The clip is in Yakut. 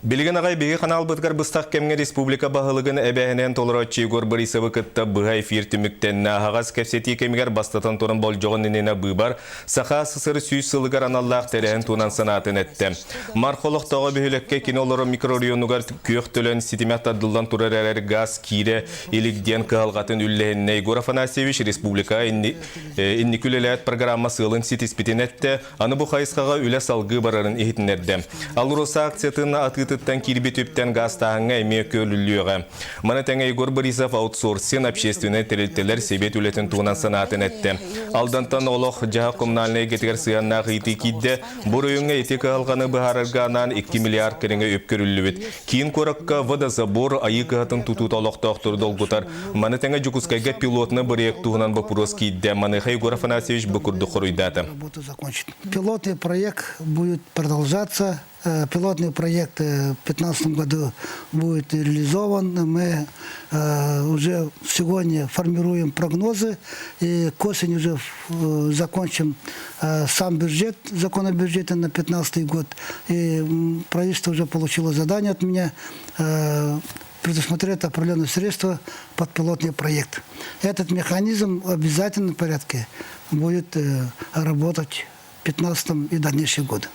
Билигин аҕай биһиги ханаалбытыгар быстах кэмҥэ республика баһылыгын эбээһинэһин толорооччу Егор Борисовы кытта быһа эфир түмүктэннэ. Аһаҕас кэпсэтии кэмигэр бастатан туран болдьоҕун иннинэ быыбар Саха СССР 100 сылыгар аналлаах тэрээһин туһунан санаатын эттэ. Марха олохтооҕо бөһүөлэккэ кини олорор микрорайонугар күөх төлөн ситимэ тардыллан турар эрэр газ киирэ илик диэн кыһалҕатын үллэһиннэ. Егор Афанасьевич республика инники үлэлээт программа сыалын ситиспитин эттэ. Аны бу хайысхаҕа үлэ салгыы барарын иһитиннэрдэ. АЛРОСА акциятын атыытыттан киирбит үптэн гаастааһыҥҥа эмиэ көрүллүөҕэ. Маны тэҥэ Егор Борисов аутсорсинг общественнай тэрилтэлэр сэбиэт үлэтин туһунан санаатын эттэ. Алдантан олох-дьаһах коммунальнай эйгэтигэр сыһыаннаах ыйытыы киирдэ. Бу оройуоҥҥа ити кыһалҕаны быһаарарга анаан 2 миллиард кэриҥэ үп көрүллүбүт. Киин куоракка водозабор Айыы кыһатын тутуута олохтоохтору долгутар. Маны тэҥэ Дьокуускайга пилотный бырайыак туһунан боппуруос киирдэ. Маныаха Егор Афанасьевич бу курдук хоруйдаата. Пилотный проект будет продолжаться. Пилотный проект в 2015 году будет реализован. Мы уже сегодня формируем прогнозы и к осени уже закончим сам бюджет, закон о бюджете на 2015 год. И правительство уже получило задание от меня предусмотреть определенные средства под пилотный проект. Этот механизм в обязательном порядке будет работать в 2015 и дальнейшие годы.